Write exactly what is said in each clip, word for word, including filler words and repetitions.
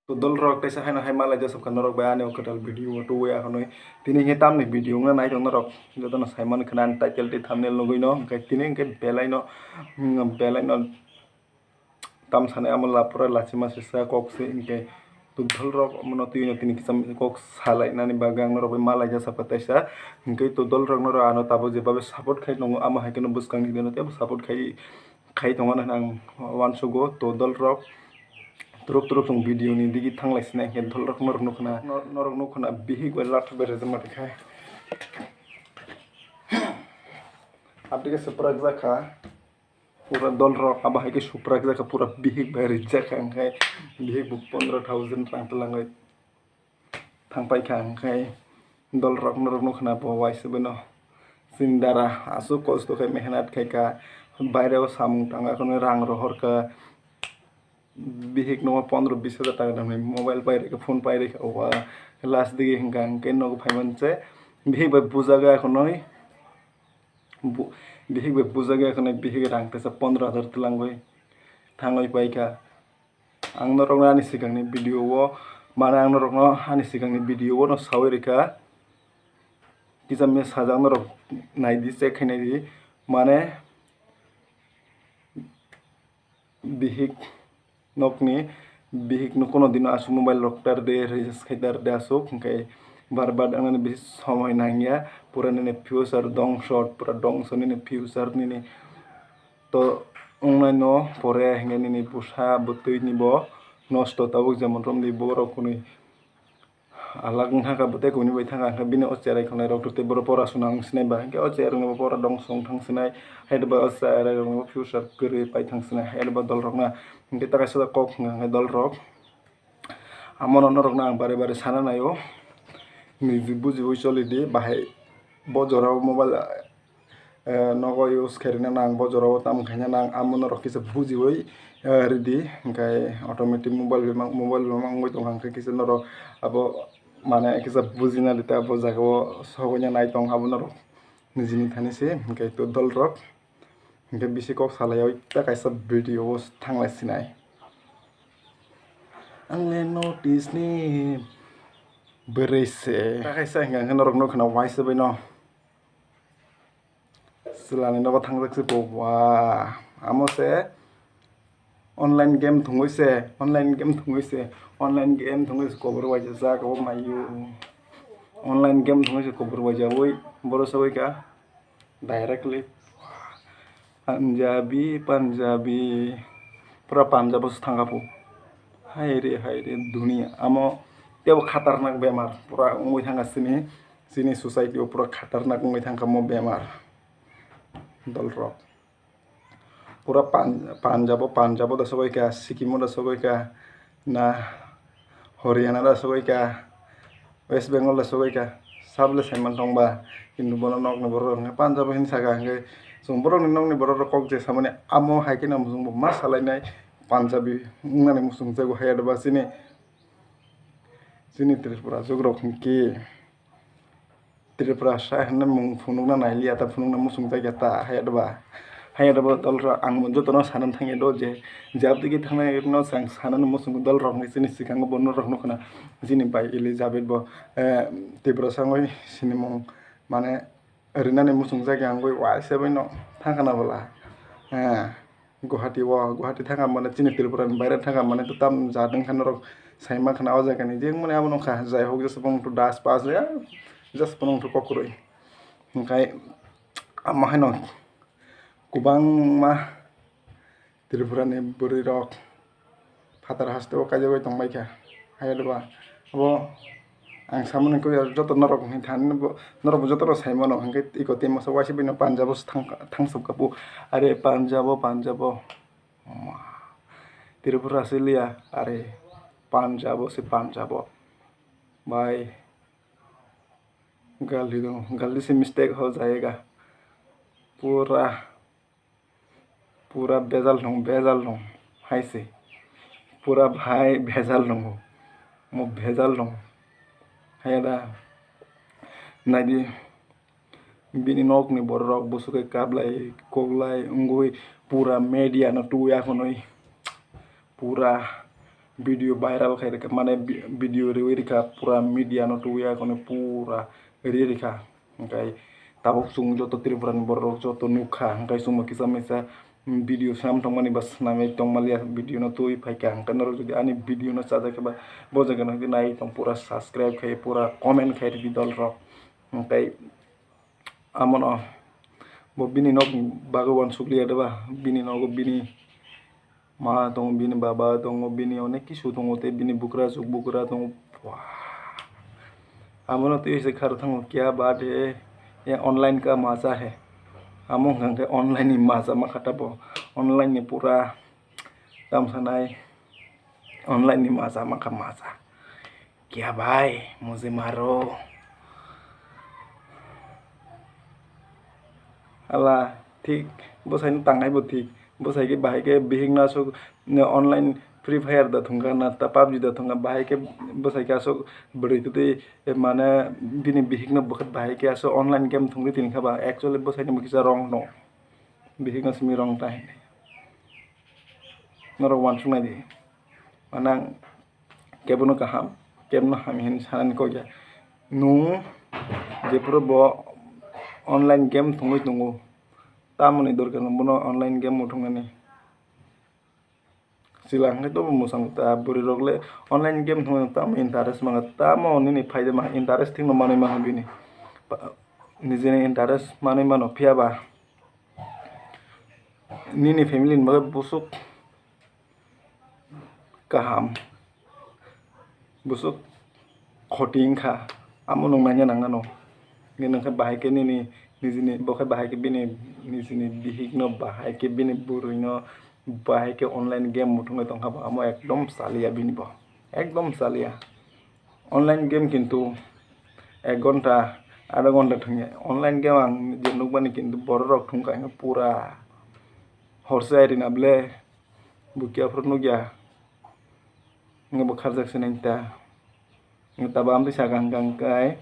To dol rok, teisa haino hai malai jasap kha norok bai ani o kwtal video o tuwi akhonwi. Tini hinkhe tamni video wngna nai tong norok jotono sai man khna ani title tei thumbnail nugwi no, hinkhe tini hinkhe belai no, mm, belai no tam sanai amo la pura lachima sesa kok se hinkhe. To dol rok omono twi no tini kisa kok salai nani bagwi ang norok bai malai jasap kha teisa. Hinkhe to dol rok norok ano tabuk je babe support khai tongo, amo hai kheno bwskang ni dino teibo support khai khai tongmani hwnwi ang uansugo. To dol rok, turuk turuk chwng video ni digi thanglai sinai hinkhe dol rok norok nukho na, nor-, norok nukho na bihik bai latha bai rwjak ma tongkha. Abdike swprak jak kha pura dol rok, abo hai khe swprak jak kha pura bihik bai rijak kha, hinkhe bihik bo pondro thousand rang twlangwi thang paikha, hinkhe dol rok norok nukho na bo uaisa bai no chini dara aswk kosto khai mehnat khai kha, baire o samung tang akhonwi rang rohor kha, bihik no pondro bis hajar taka dam ni mobile pai rikha, phone pai rikha, o last digi hinkha hinkhe nogo phai man se bihik bai bujagwi akhonwi bu-, bihik bai bujagwi akhonwi bihik rang tesa pondro hajar twlangwi thangwi paikha. Ang norokno ani swkangni video o, mane ang norokno ani swkangni video o no sawi rikha. Kisa message ang norok naidi, check khai naidi. Mane bihik nokni bihik no kono dino aswk mobile rok tar de, recharge khai tar de aswk, hinkhe bar bar ang nini bisi somoi nangya, pura nini future dongso, pura dongso nini future nini. To wngnai no pore hinkhe nini bwsa bwtwi ni bo nosto tabuk jemon romdi borok hwnwi alak wng thangkha bo tei kuni bai thangkha hinkhe bini o cherai khwnai rok tei borok pora swnang sinai ba hinkhe o cherai rok ni bo pora dongso wng thang sinai hai ba o cherai rok ni bo future kwrwi pai thang sinai hai ba dol rok na hinkhe ta kaisa kok wng kha hinkhe dol rok. Amo no norok no ang bare bare sana nai o niji bujiwi choli di bahai bo jora o mobile eh, nogo use khairina nang, bo jorao tamo khaina nang, amo norok kisa bujiwi, eh, ridi, hinkhe automatic mobile bemang, mobile bemang wngwi tongkha, hinkhe kisa norok abo mane kisa bujina rita abo jagao sogwina nai tong abo norok nijini thani se, hinkhe to dol rok, hinkhe bisi kok salai oi ta kaisa video o thanglai sinai. Ang le notice ni bwrwi se. Ta kaisa hinkhe norok nukha na uaisa bai no. Chwla ni nogo thangjak se bo, wah, amo se online game thwngwi se, online game thwngwi se, online game thwngwi se kobor waijak jak, oh my you. Online game thwngwi se kobor waijawi, boro sawi kha directly Punjabi, Punjabi, pura Punjab o se thangkha bo. Hai re, hai re, dunia, amo teibo khatarnak bemar pura wngwi thangkha chini. Chini society o pura khatarnak wngwi thangkha mo bemar. Dol rok pura Pan-, Punjab o, Punjab o da sogwi kha, Sikkim o da sogwi kha, na Haryana da sogwi kha, West Bengal da sogwi kha, sable saiman tongba, kintu bono nokni borok rok hwnkhe Punjab o hin saka hwnkhe chwng borokni nokni borok rok kok je samani amo hai kheno chwngbo ma salainai Punjabi wngnani muchung jago hai adba chini, chini Tripura jogrok hwnkhe. Tripura sa hinwi mung phunukna nailiya ta, phunukna muchung jakya ta, hayadba. Hayadba dol rok ang jotono sanani thangya do je, jabdigi thangnai no chwng sanani muchungo dol rok ni chini swkango bo norok nukha na, chini bai Elizabeth bo, eh, Tripura sangwi sinimung mane rinani muchung jakya wngwi uaisa bai no thangkha na bwla. Eh. Guwahati o, Guwahati thangkha mane chini Tripura ni baire thangkha mane to tam jat wngkha norok sai mankha na o jaga ni je wngmani abo nokha jai hok jesa bo wngthu das pas ya jesa bo wngthu kokroi. Hwnkhe amo haino kwbangma Tripura ni bwrwi rok phatar haste o kaijagwi tongbaikha. Hayadba abo ang samani koi joto norok hinwi thani bo, norok bo joto no sai mano, hinkhe iko tei masa waisa bini Punjab o thang, thangsok kha bo. Are Punjab o, Punjab o. Ma. Tripura se liya, are Punjab o se Punjab o. Bhai. Galti do, galti se mistake ho jayega. Pura Pura bejal nung, bejal nung hai se. Pura bhai bejal nungo. Mo bejal nung. Haya da. Naidi. Bini nok ni borok rok busukai kablai, koklai, wngwi pura media no twi akhonwi. Pura video viral khai rikha, mane vi-, video riwi rikha, pura media no tubui ya kono pura ri rikha. Hwnkhe tabuk chwng joto Tripura ni borok rok joto nukha, hwnkhe chwngbo kisa misa video swnam tongmani ba swnamwi tongmaliya video no tubui phaikha. Hwnkhe norok jodi ani video no chajak khe ba bo jaga no nai tong, pura subscribe khai, pura comment khai ridi dol rok. Hwnkhe amono bo bini nok bagwi uansukliya de ba, bini nogo bini ma tongo, bini baba tongo, bini onek kisu tongo, tei bini bukrajwk bukra tongo. Wah. Amono twi se khar thango, kya baat hai, ye online ka maza hai. Amo hwnkha khe online ni maza ma kha ta bo, online ni pura tamo sanai, online ni maza ma kha maza. Kya bhai, mujhe maro. Ala, thik, bwsai no tangnai bo thik. Bwsai khe bahai khe bihik no aswk online Free Fire da thwngkha na ta PUBG da thwngkha, bahai khe bwsai khe aswk bwrwi twtwi, mane bini bihik no bwkhat bahai khe aswk online game thwngwi tini kha ba, actually bwsai ni bo kisa wrong no. Bihik no simi wrong ta hinwi. Norok uansuk nai di. Mane ang kebono kaham, kebono hamya hinwi sanani kok ya. Nwng jephuru bo online game thwngwi tongo, tamoni dorkar no bono online game bo thwngnani. Chwla hwnkhe tobo mwchang ta, bwrwi rok le online game thwngwi tamo interest mano, tamo nini phaida ma interest thwngno manwi mano bini. Pa-, nijini interest manwi mano, phiya ba nini family ni bagwi busuk kaham, busuk khoti wngkha, amo nwng nangya nang ano. Nini wngkha bahai khe nini, nijini, bo khe bahai khe bini, nijini bihik no, bahai khe bini bwrwi no, bahai khe online game muthungwi tongkha bo, amo ekdom chaliya bini bo, ekdom chaliya. Online game kintu ek ghonta, adha ghonta thwngya. Online game ang je nukmani kintu borok rok thwngkha pura horse ai rina ble, bo kiya phuru nukya. Wngkhe bo kharjak se nang ta. Wngkhe tabuk amtwi sakha hwnkha hwnkhe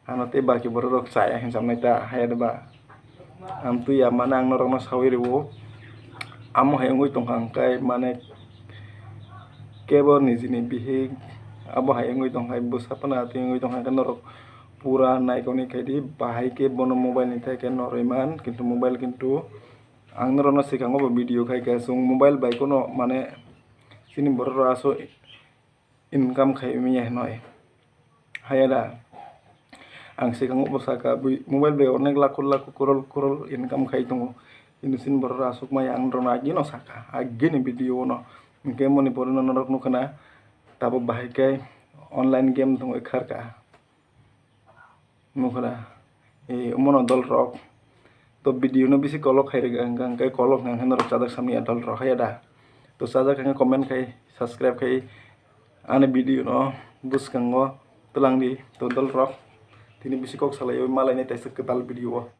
ano tei baki borok rok chaya hinwi samnai ta, haya de ba? Amtwi ya mane ang norok no sawi rwo. Amo hai wngwi tongkha hwnkhe mane kebo nijini bihik abo hai wngwi tongkha, bwsa phano atwi wngwi tongkha hwnkhe norok pura naikokni khaidi, bahai khe bono mobile ni thai khe norwi man, kintu mobile kintu ang norok no swkang o bo video khai kha, chwng mobile bai kono mane chini borok rok aswk income khai manya hinwi. Haya da? Ang swkang o bo saka, bui mobile bai onek lakh lakh, crore crore income khai tongo. Kintu chini borok rok aswk maya ang norok no agi no saka, agi ni video o no. Hwnkhe moni pore no norok nukha na, tabuk bahai khe online game thwngwi kharkha. Nukha da? E, omono dol rok. To video no bisi kolok khai rwkha hwnkha hwnkhe kolok hwnkha hwnkhe norok chajak samni ya dol rok haya da? To chajak hwnkhe comment khai, subscribe khai ani video no bwskango twlang di. To dol rok, tini bisi kok salai o, malainai taisa kwtal video o.